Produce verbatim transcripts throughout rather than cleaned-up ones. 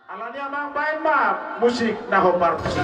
Alani i, amang, baen ma musik na hombar tusi.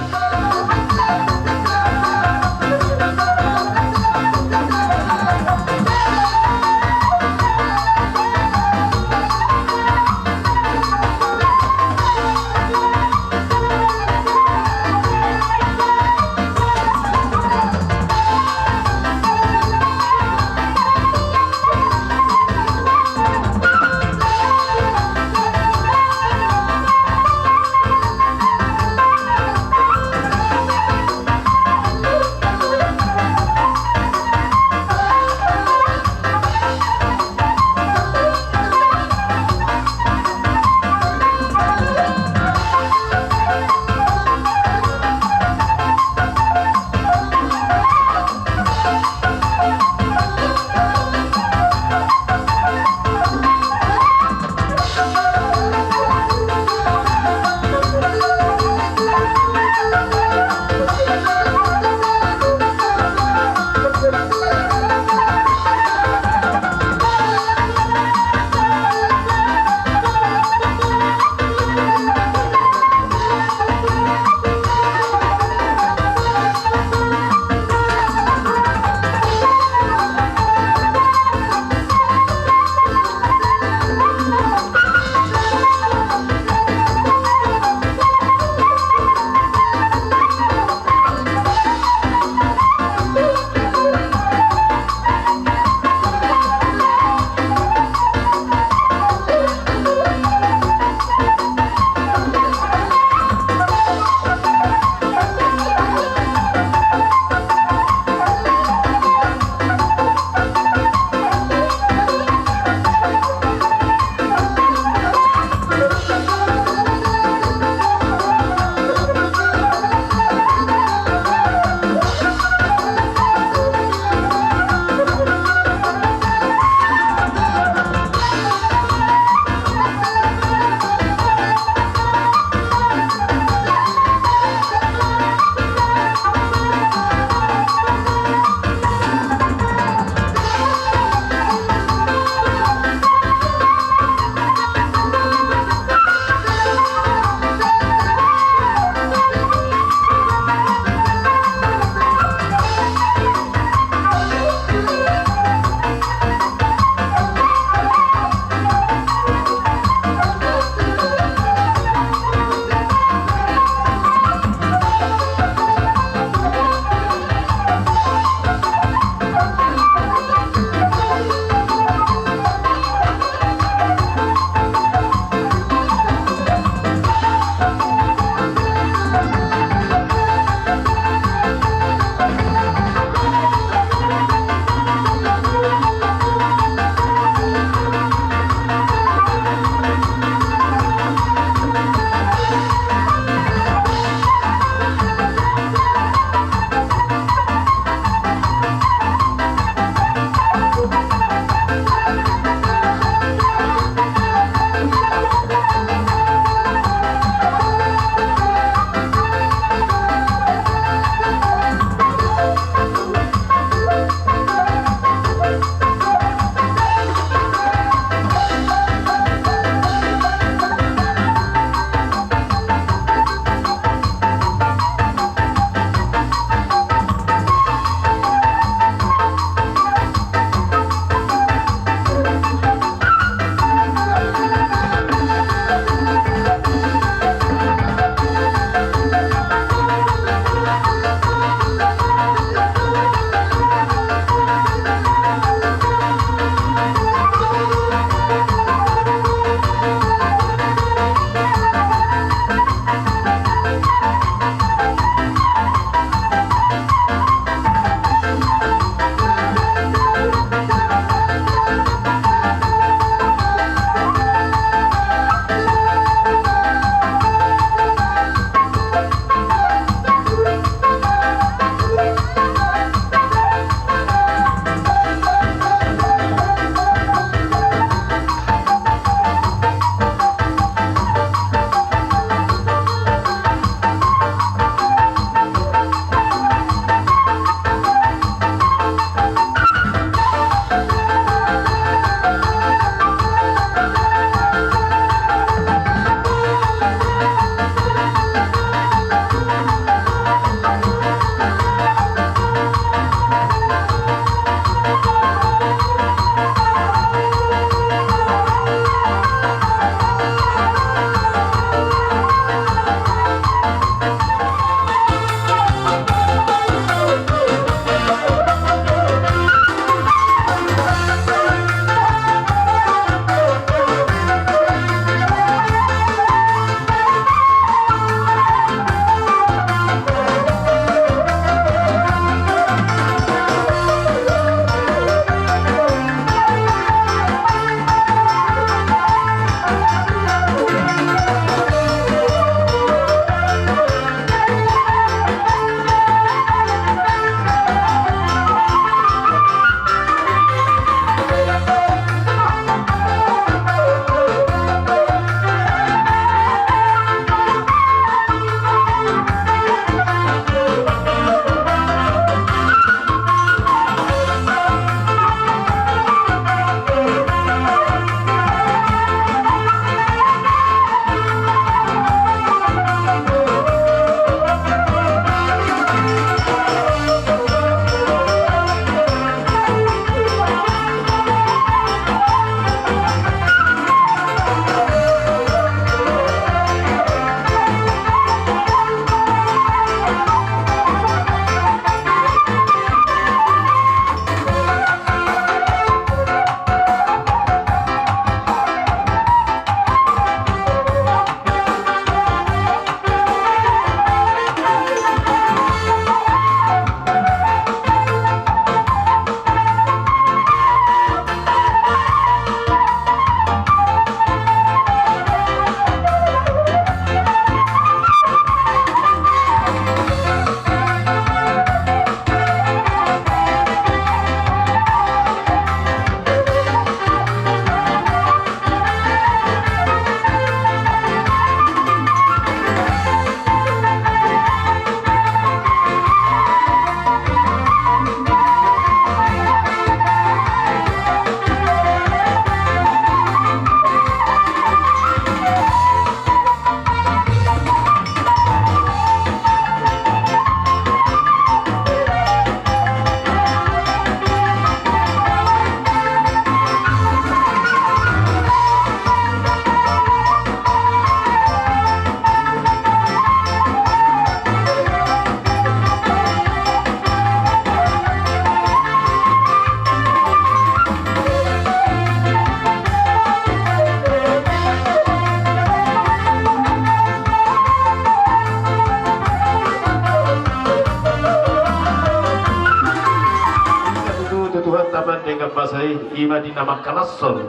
i ma di na mangkalashon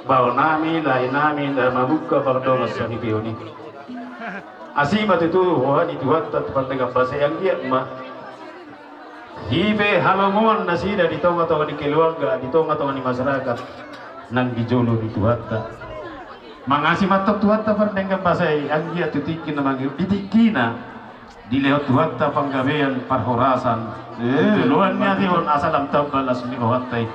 baoa nami, lae nami, na mamungka pardongan saripeon i. Asi ma tutu roha ni Tuhanta tu pardenggan basa i, anggiat ma i pe halomoan nasida di tonga-tonga ni keluarga, di tonga-tonga ni masyarakat nang di jolo ni Tuhanta. Mangasi ma antong Tuhanta pardenggan basa i, anggiat tu tingki na mangihut, di tingkina dilehon Tuhanta panggabean, parhorasan, eh, joloan ni ari on, asa lam tamba las ni rohanta i.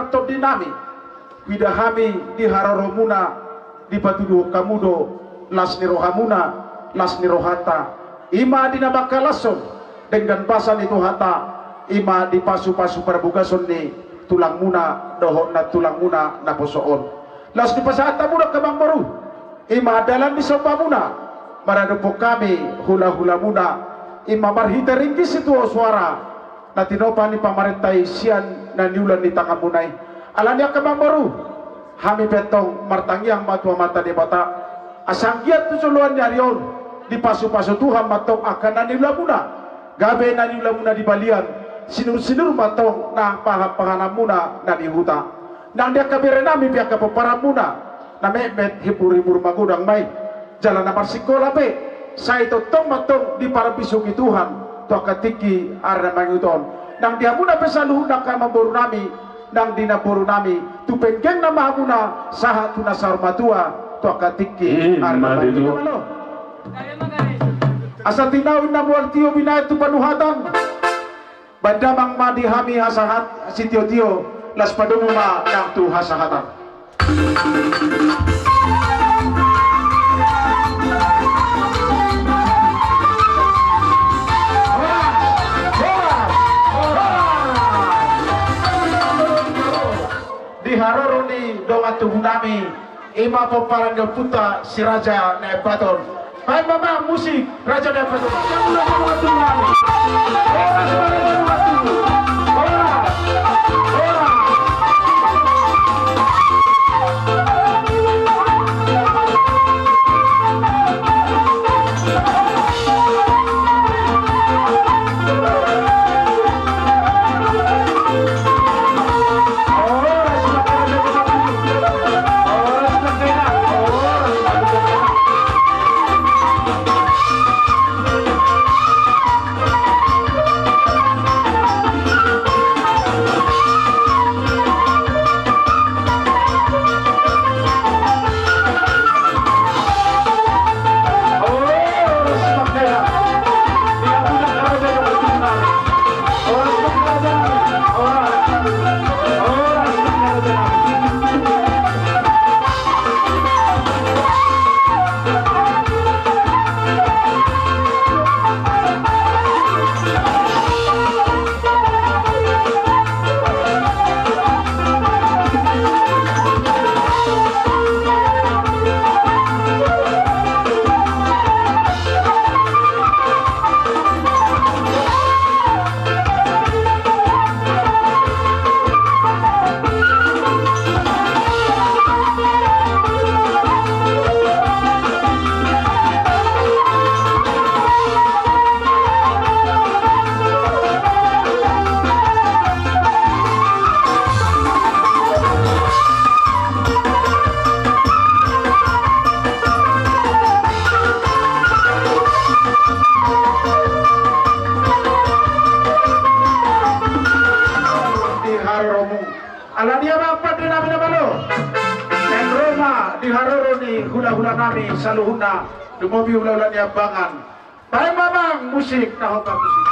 Tondi nami, huida hami di haroromuna, dipatuduhon hamu do las ni rohamuna, las ni rohanta, i ma di na mangkalashon denggan basa ni Tuhanta, i ma di pasupasu parbogason ni tulangmuna dohot nantulangmuna naposo on. Laos dipasahat hamu do angka amangboru, i ma dalan ni sombamuna maradophon hami hulahulamuna, i ma marhite ringgit sitio soara na tinopa ni pamarenta i sian na niula ni tanganmuna i. Alani i angka amangboru, hami pe antong martangiang ma tu Amanta Debata, asa anggiat tu joloan ni ari on dipasupasu Tuhan ma antong angka na niulamuna, gabe na niulamuna di balian, sinursinur ma antong nang pahanpahananmuna na di huta. Nang di angka berenami pe angka pomparanmuna, na metmet himburhimbur magodang ma i, jala na marsingkola pe, sai tongtong ma antong diparbisungi Tuhan tu angka tingki ari na mangihut on. Nang di hamuna pe saluhutna angka amangborunami, nang di namborunami, tu penggengna ma hamuna sahat tu na saur matua tu angka tingki ari na mangihut on. Asa tinau inna mual tio binahen tu panuhatan. Baen damang ma di hami hasahat sitiotio, laos padomu ma nang tu hasahatan. Di haroro ni dongan tubunami, i ma pomparan ni ompunta si Raja Nai Ampat on. Baen ma amang musik Raja Nai Ampat on. Di haroromu. Alani i amang pande nami na malo. Naeng ro ma di haroro ni hulahulanami saluhutna, lumobi hulahula ni Ambangan. Baen ma amang musik, na hot ma musik.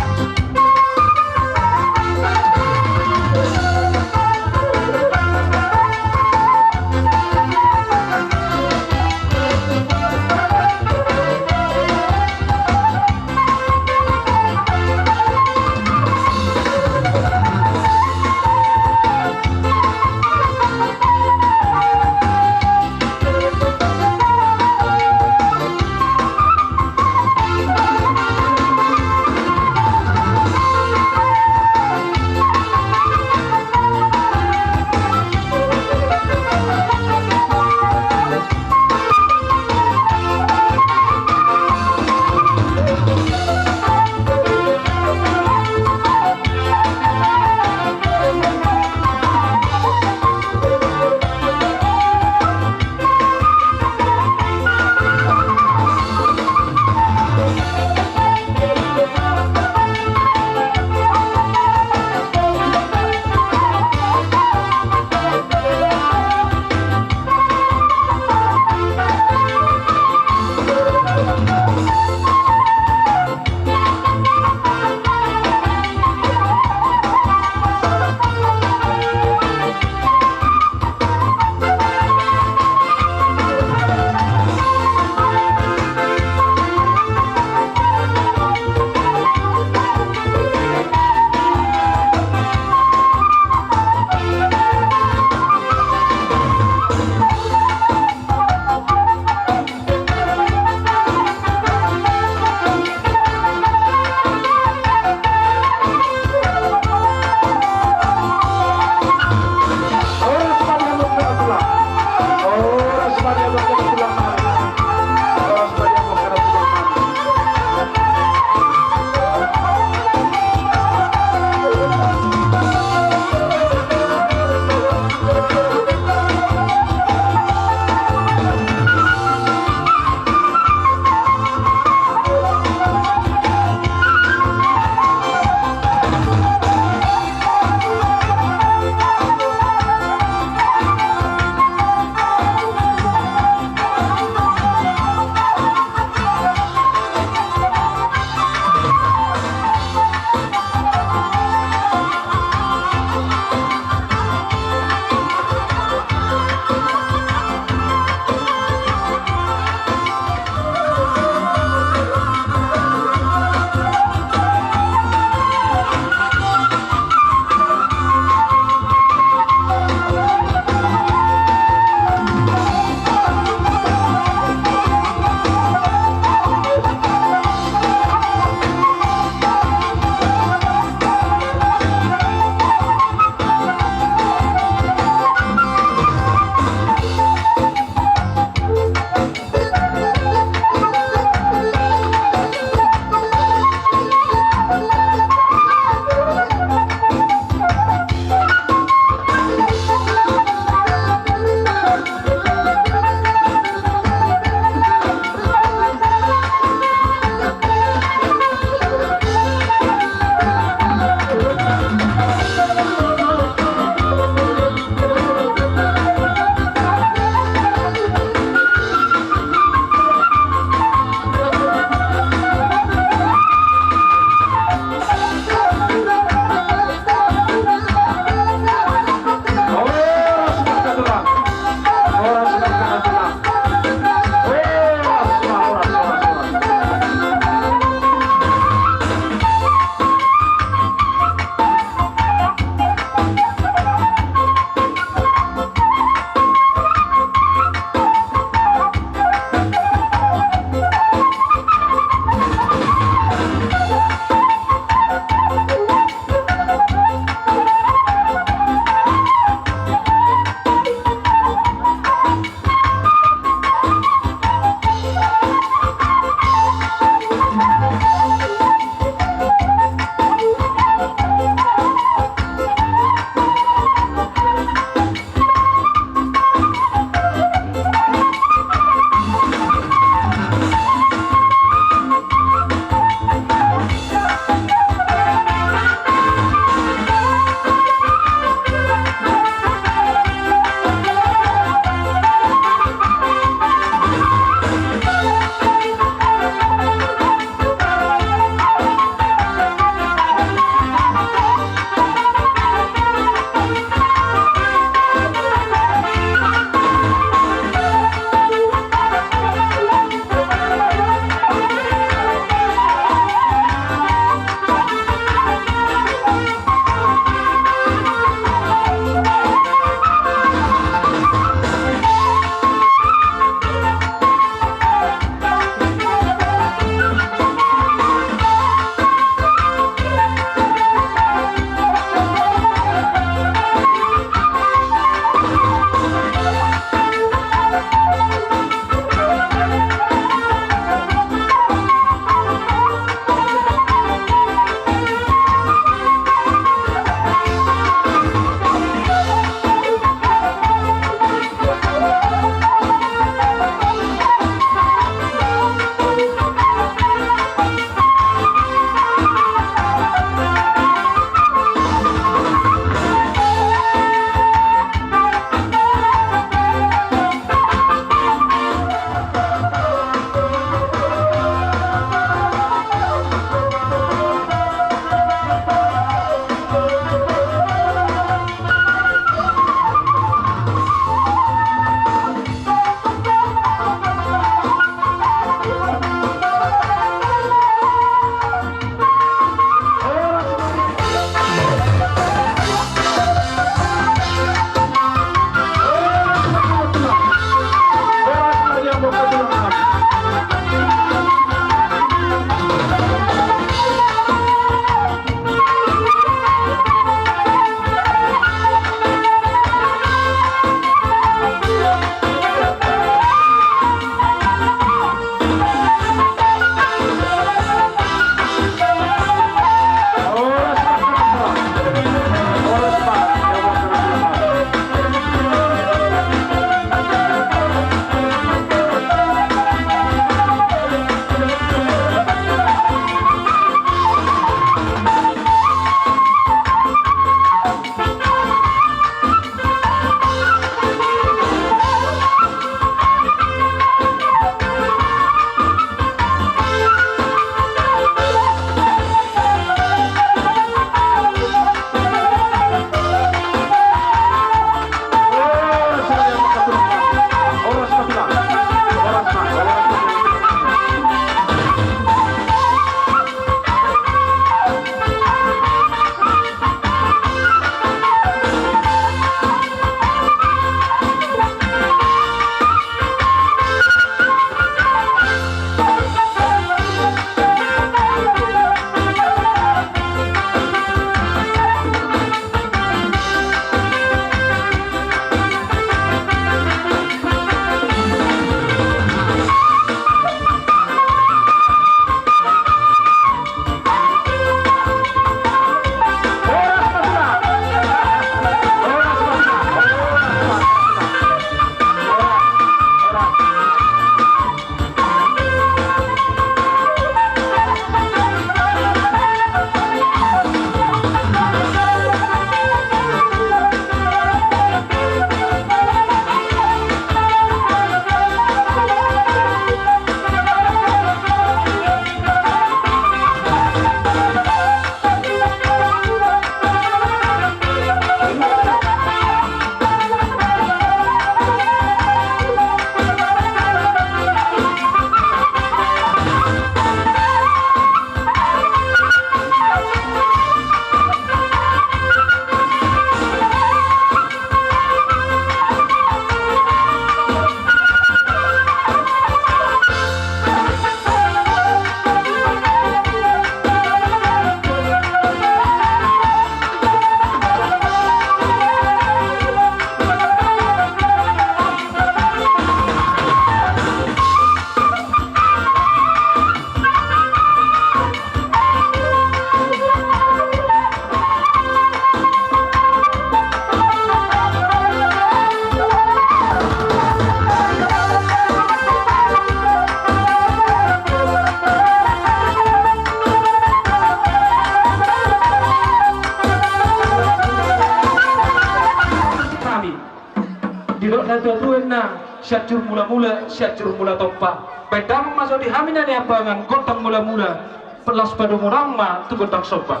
Natuatua ninna, Sianjur Mulamula, Sianjur Mulatompa. Baen damang ma jo di hami na niambangan gondang mulamula, laos padomu damang ma tu gondang somba.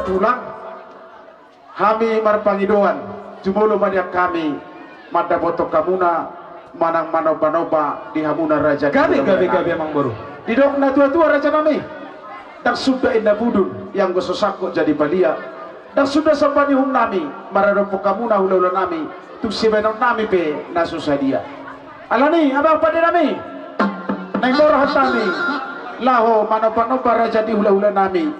Tulang. Hami marpangidoan, jumolo ma nian hami mandapothon hamuna manang manombanomba di hamuna raja ni hulahula nami. Gabe, gabe, gabe, amang boru. Didok natuatua raja nami, ndang suda inna budun, ianggo so sangkot jadi balian. Ndang suda somba ni uhum nami maradophon hamuna hulahula nami, tung sibaenon nami pe na so sadia. Alani, amang pande nami, naeng borhat hami laho manombanomba raja ni hulahula nami,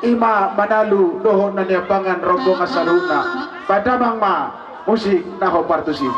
i ma Manalu dohot na niambangan rombongan saluhutna. Baen damang ma musik na hombar tusi.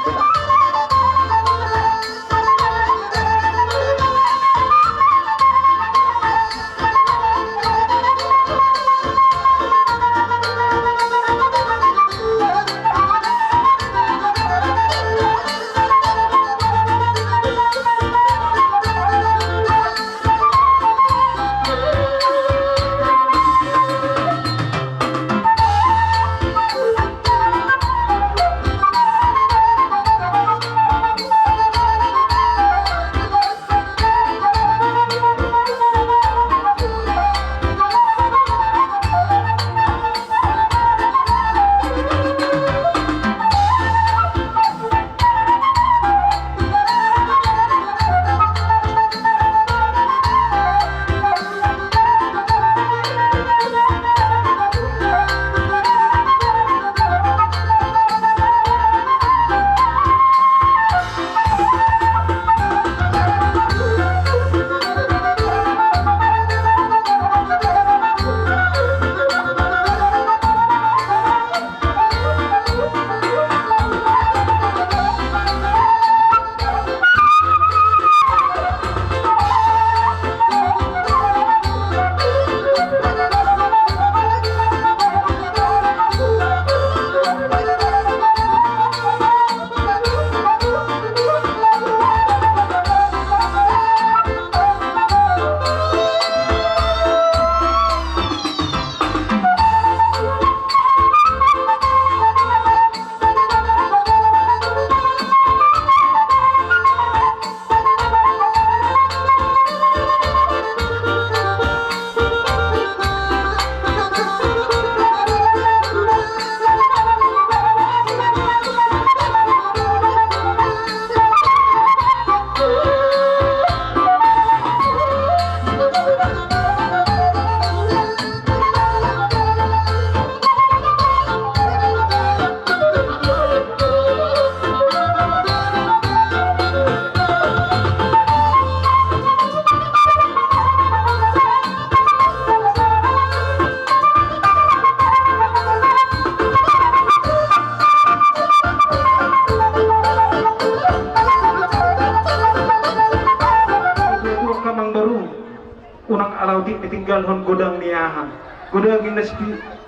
Unang ala otik ni tinggalhon godang ni aha. Godang inna si,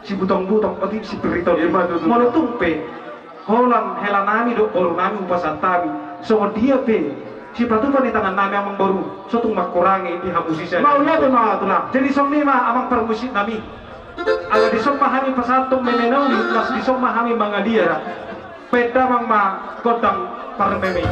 sibutong-butong otik si piriton. Ima tutu. Molo tung pe holan hela nami dohot boru nami hupasahat hami, songon dia pe sipatupa ni tangan nami amang boru, so tung mangkurangi di hamu sisada. Mauliate ma tulang. Jadi songon i ma amang parmusik nami. Ala dison ma hami pasahathon meme na uli, las dison ma hami mangaliat. Baen damang ma gondang parmeme.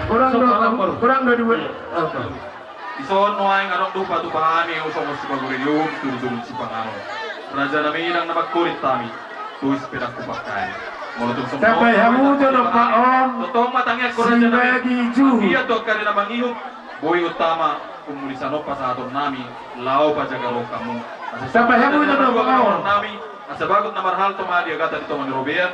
Kurang do, kurang do dua. Dison nuaeng adong do hupatupa hami, songon sipaboa ni uhum, turjung sipanganon. Raja nami, ndang na mangkolit hami, tu si pedang hupangkaei. Molo tung songon on, tongtong ma tangiangkon, raja nami. Ia tu angka ari na mangihut, boi utama, umuli sanon pasahaton nami, laho pajaga roha hamu. Asa bagot na marhalto ma di agatan di tonga ni robean.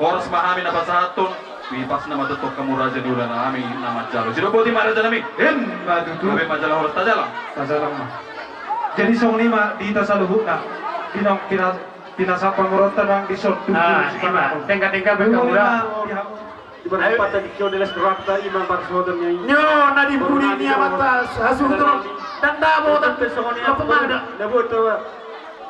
Horas ma hami na pasahathon, ipasna ma tongtong hamu raja ni hulahula nami na manjalo. Sidok boti ma raja nami. Ima tutu. Gabe ma jala horas, tajalang. Tajalang ma. Jadi songon i ma di hita saluhutna. Pina, pina, pinasahat panguruta nang dison. Ah, ima. Dengka-dengka pe hamu da. Di parempatan di kion delas doranta ima parsohoton ni. Nyo, na di pudi ni amanta hasuhuton. Ndang dapot pe songon i. Apa ma da? Dapot apa?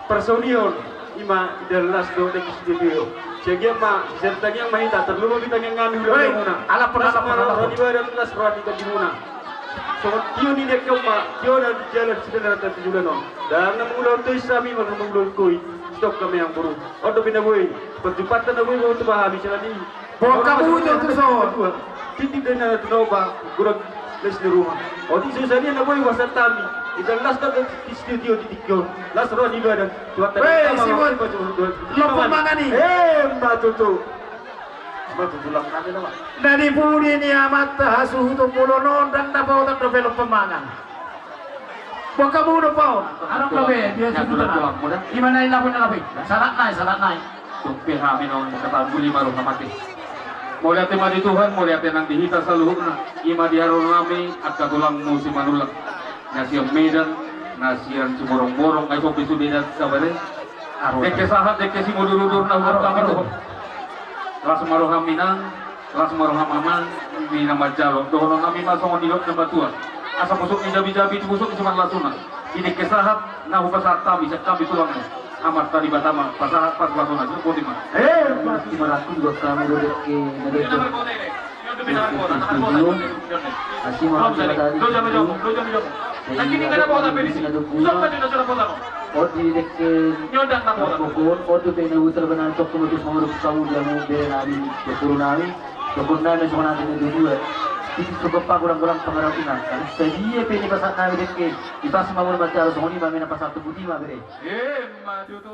Parsaulihon, ima, idas las do dengke sitio-tio. Sian i ma, sian tangiang ma hita, tarlumobi tangiang nami hulahula muna. Las ma roha ni badan, las roha ni tondi muna. Songon tio ni dengke on ma, tio na di jalan sidalan na di bulan on. Ndang na mangulahon tois hami, ndang na mangulahon koi. Stop hami amang boru. On dope na boi. Parjumpangta na boi, boru tu hami, sian i. Boka bujo tu son. Tintin dena tu noba, gurang les ni rumah. Oti susania na boi wasat kami. Idas las do di sitio-tio di tingki on. Las roha ni badan. Tuhan tadi. Weh, sama Simon. Lompung mangan i. Eh, Mbak Tutu. Mbak Tutu lang kami nama. Na di pudi ni amanta hasuhuton molo on ndang dapotan dope lompung mangan. Boka bujo paon. Anak gabe dia sudah. Ima na i lapo, na lapo i. Sarat nai, sarat nai. Tung pe hami naung mangkatai, uli ma roha nami. Mauliate ma di Tuhan, mauliate nang di hita saluhutna. Ima di haroro nami angka tulangmu Simanullang. Na sian Medan, na sian Simorongborong, na sopi sude na sabar i. Dengke sahat, dengke simudur-udur na hurang. Las ma roham inang. Las ma roham amang, di na manjalo. Dohonon nami ma songon nidok na matua. Asa pusuk ni jabi-jabi, tu pusuk ni simarlasuna. Di dengke sahat na hupasahat hami, sian hami tulangmu. Amanta Debata ma pasahat, pasahatonna, songon i ma. Eh, mati marangkup buat kami do dengke na dengke. Asi ma. Ot di dengke. Pokon, ot di pe na utar benar, tok tu mutus mangurus kamu dia mu bere nami, berkuru nami. Sokonna me songon ate na dua-dua. Isi sokon pa golang-golang pangarahutna. Sadia pe na dipasahat nami dengke, dipas ma molo manjalo, songon i ma na pasahat tu pudi ma bere. Ima tutu.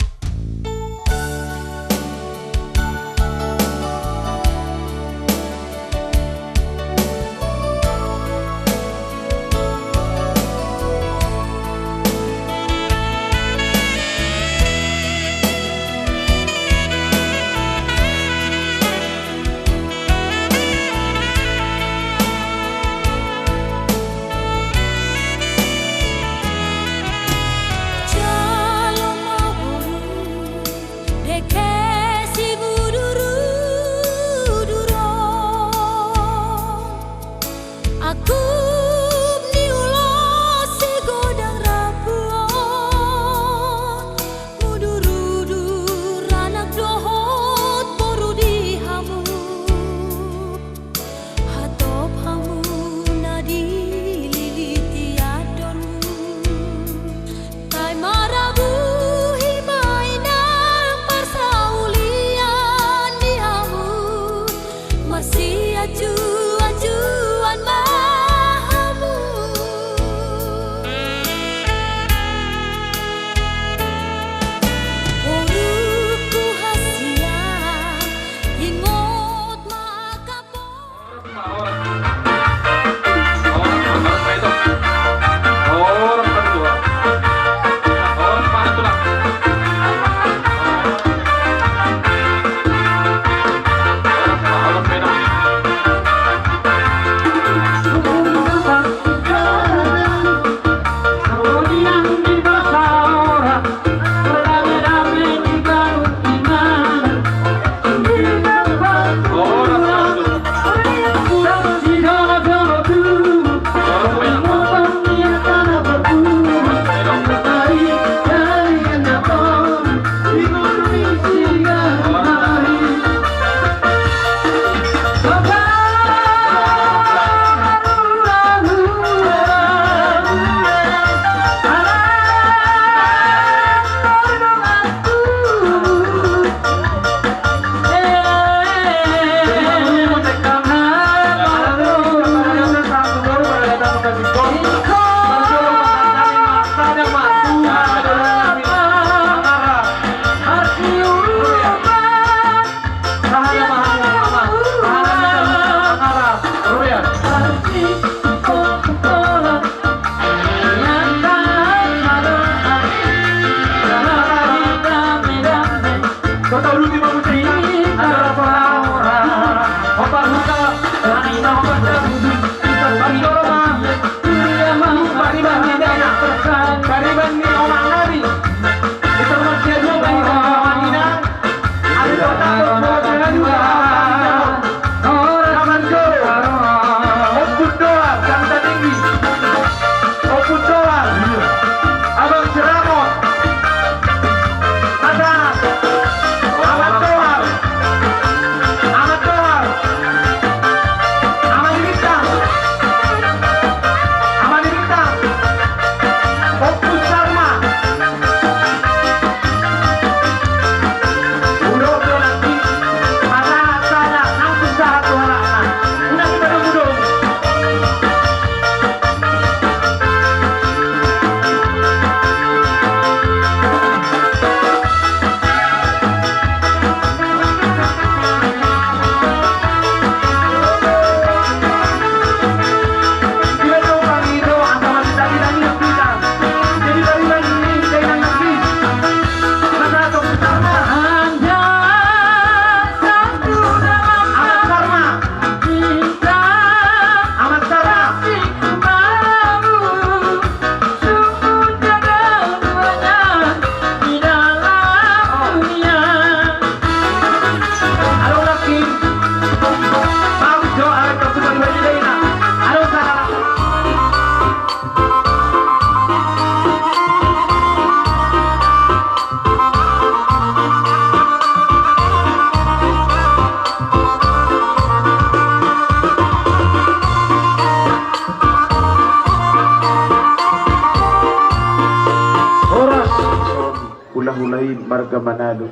Mulai marga Manalu.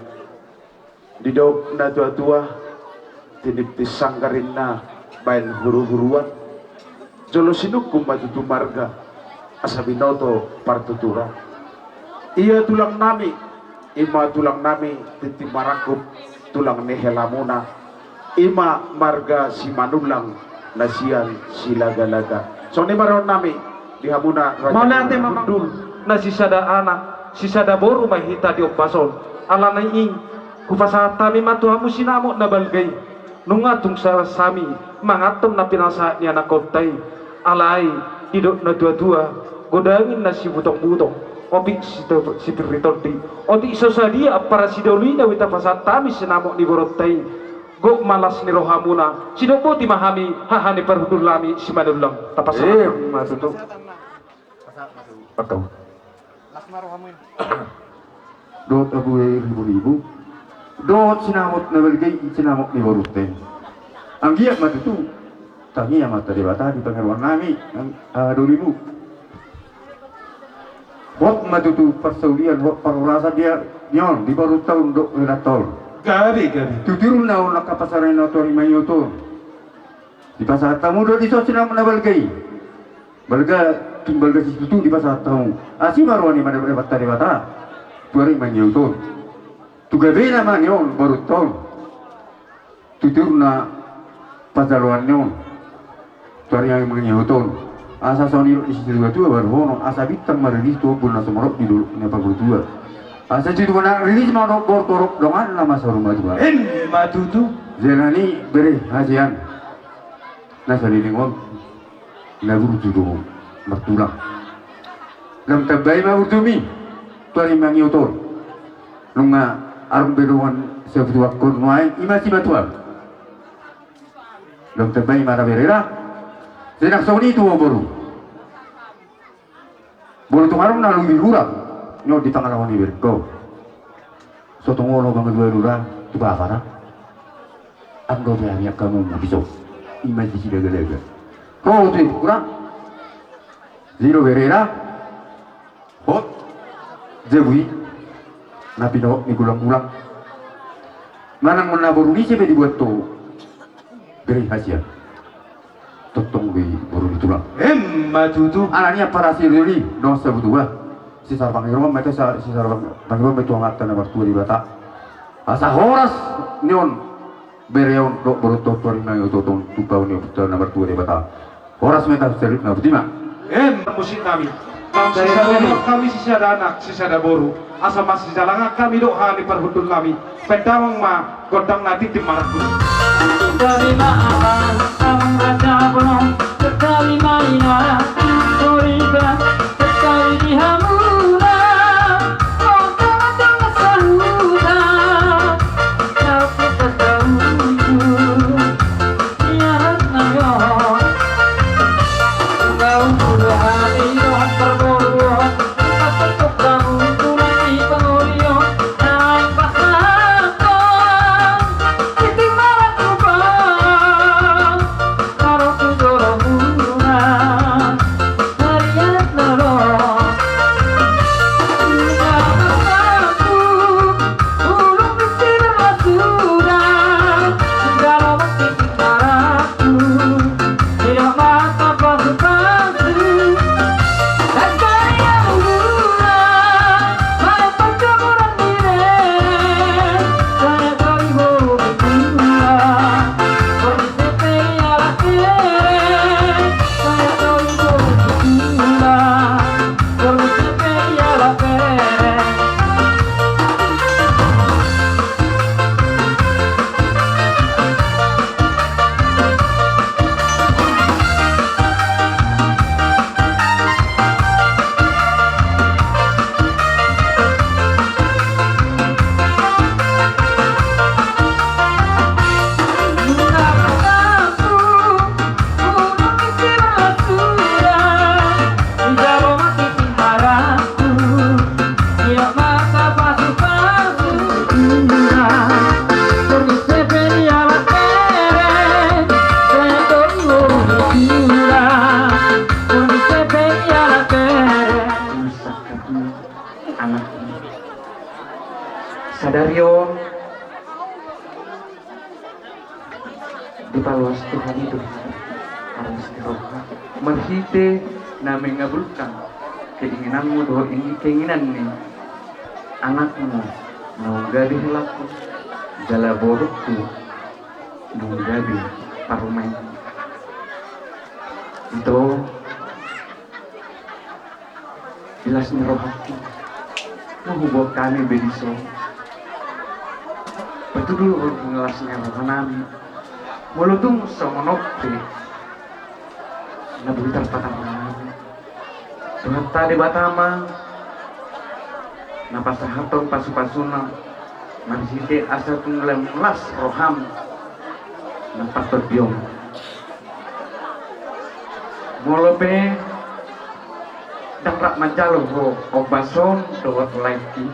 Didok na tuatua, tiniptip sanggar ninna baen huruhuruan. Jolo sinungkun ma tutu marga asa binoto partuturan. Ia tulang nami, i ma tulang nami tintin marangkup, tulang ni helamuna, i ma marga Simanullang na sian Silagalaga. Songon i ma dohonon nami di hamuna raja. Mauliate ma amang, na sisada anak, sisada boru ma hita di ombas on. Alani i, hupasahat hami ma tu hamu sinamot na balga i. Nunga tung saras hami manganhon na pinasahat ni anakhonta i. Alai didok na tuatua, godang ninna sibutongbutongan, otik sito-, sipir ni tondi, otik so sadia ampara sidoli na boi tapasahat hami sinamot ni boruonta i. Gok ma las ni rohamuna, sidok boti ma hami haha ni parhundul nami Simanullang. Tapasahat. Eh, hami ma tutu. Atau. Las ma rohamu i. Dohot ahu i ribu-ribu. Dohot sinamot na balga i, sinamot ni boruonta i. Anggiat ma tutu tangiang ma tu Debata di pangidoan nami, ang-, ah, dolimu. Hot ma tutu parsaulian, hot parhorasan dia, di on, di boruonta on dohot helanta on. Gabe, gabe. Tuturna on angka pansarian na tu ari mangihuthon. Dipasahat hamu do dison sinamot na balga i. Balga, tung balga situtu dipasahat hamu. Asi ma roha ni Amanta Debata tu ari mangihuthon. Tu gabena ma ni on boruonta on. Tuturna pajaloan ni on tu ari mangihuthon. Asa songon nidok ni situatua ma dohonon, asa bintang ma riris tu ombun na sumorop di dolok ni na parboru tua. Asa situtu ma na riris ma dohot boru torop, dongan na masa rumah tua. Emma tutu. Jala ni bere hasian na saleleng on, na burju do martulang. Lam tambai ma burjumi tu ari mangihuthon. Nunga arung be dongan sabutuhon nuaeng, i ma simatua. Lam tambai ma ra bere ra. Sai nang songon i tu ho boru. Bolo tung adong na lobi hurang ni on di pangalaho ni berengko. So tung olo mangalualu ra tu bapa ra. Anggo pe hami angka mumuk i so, i ma di Silagalaga. Ho tu ibuk ra. Jadi do bere ra. Hot jabu i na pinohot ni gulanggulang. Manang na boru ni ise pe dibuat ho bere hasian. Tongtong do i boru ni tulang. Emma tutu. Alani i ampara sidoli dongan sabutuha, sisar pangidoan ma i tu, sa-, sisar pang-, pangidoan ma i tu Amanta na martua Debata. Asa horas ni on bere on dohot boru on tu ari mangihuthon, tumpahon ni Amanta na martua Debata. Horas ma i tu saluhutna, boti ma. Em, musik nami. Nang sisada tulang hami, sisada anak, sisada boru. Asa masijalangan hami dohot haha ni parhundul nami. Baen damang ma gondang na tintin marangkup. Tarima amang, amang raja bonom. Tarima ina, tarima, tarima di hamuna. Kota tengah sahuta, kau kota tahu. Dipaloas Tuhan i do aras ni roha marhite na mengabulkan keinginanmu dohot keinginan ni anakmu naung gabe helangku jala borungku naung gabe parumaenku. Ito, di las ni rohangki ma huboan hami be dison. Patudurhon las ni rohanami molo tung songon on pe na boi tarpatangihon. Tuhanta Debata ma na pasahathon pasupasuna marhite asa tung lam las roham na partondionmu. Molo pe ndang rap manjalo ho ombas on dohot laengki,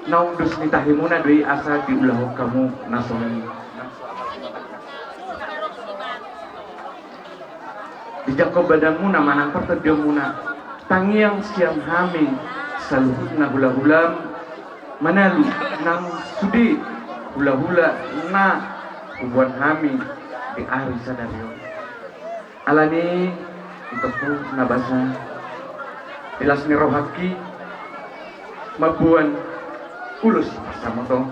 naung dos ni tahimuna do i asa diulahon hamu na songon i. Dijangkon badanmuna manang partondionmuna, tangiang sian hami saluhutna hulahulam, manalu nang sude hulahula na huboan hami di ari sadari on. Alani i, itongku na basa, di las ni rohangki mamboan ulos pasahaton.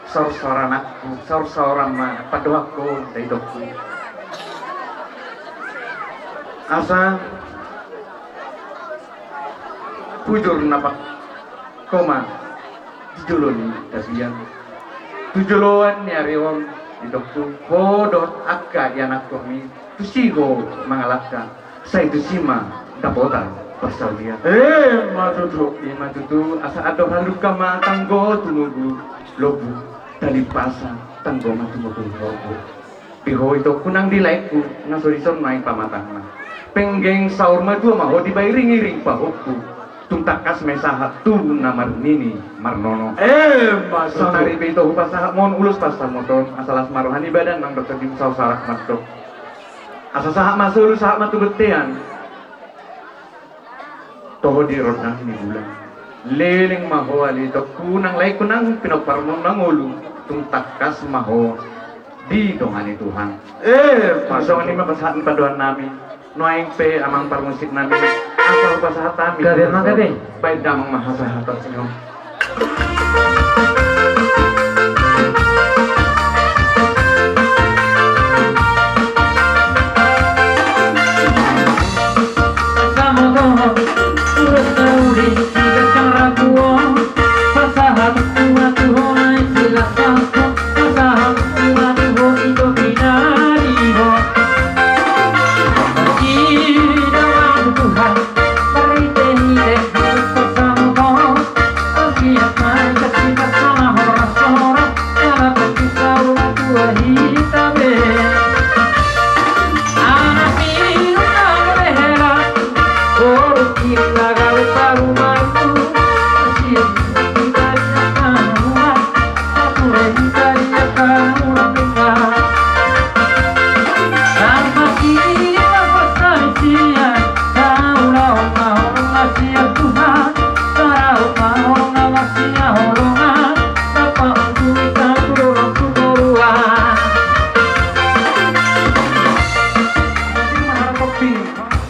Saursaur anakku, saursaur ma pandohanku da itongku. Asa bujur na pangkoma di jolo ni tapian tu joloan ni ari on, itongku, ho dohot angka ianakhonmi, tusi ho mangalangka, sai tusi ma dapotan parsaulian. Ima tutu. Ima tutu, asa andor halumpang ma tanggo tumogu lombu, tali pasa tanggo ma tumogu horbo. Di ho itongku nang di laengku na so dison nuaeng pamatangna. Penggeng saur matua ma ho di pairingiring pahompu. Tung tangkas ma i sahat tu na marnini marnono. Ima tutu. Sonari pe ito hupasahat ma on ulos pasahaton asa las ma roha ni badan nang dohot tondim saur sarak mandok. Asa sahat ma solu sahat ma tu bontean. Toho di rondang ni bulan. Leleng ma ho ale itongku nang laengku nang pinomparmu na ngolu, tung tangkas ma ho didongani Tuhan. Ima tutu. Songon i ma pasahat ni pandohannami. Nuaeng pe amang parmusiknami, asa hupasahat hami. Gabe ma gabe. Baen damang ma hasahaton i.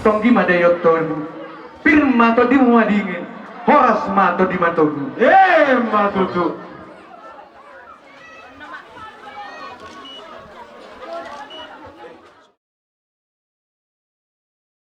Tonggi ma daion toru, pir ma tondimu madingin, horas ma tondi ma togu. Ima tutu.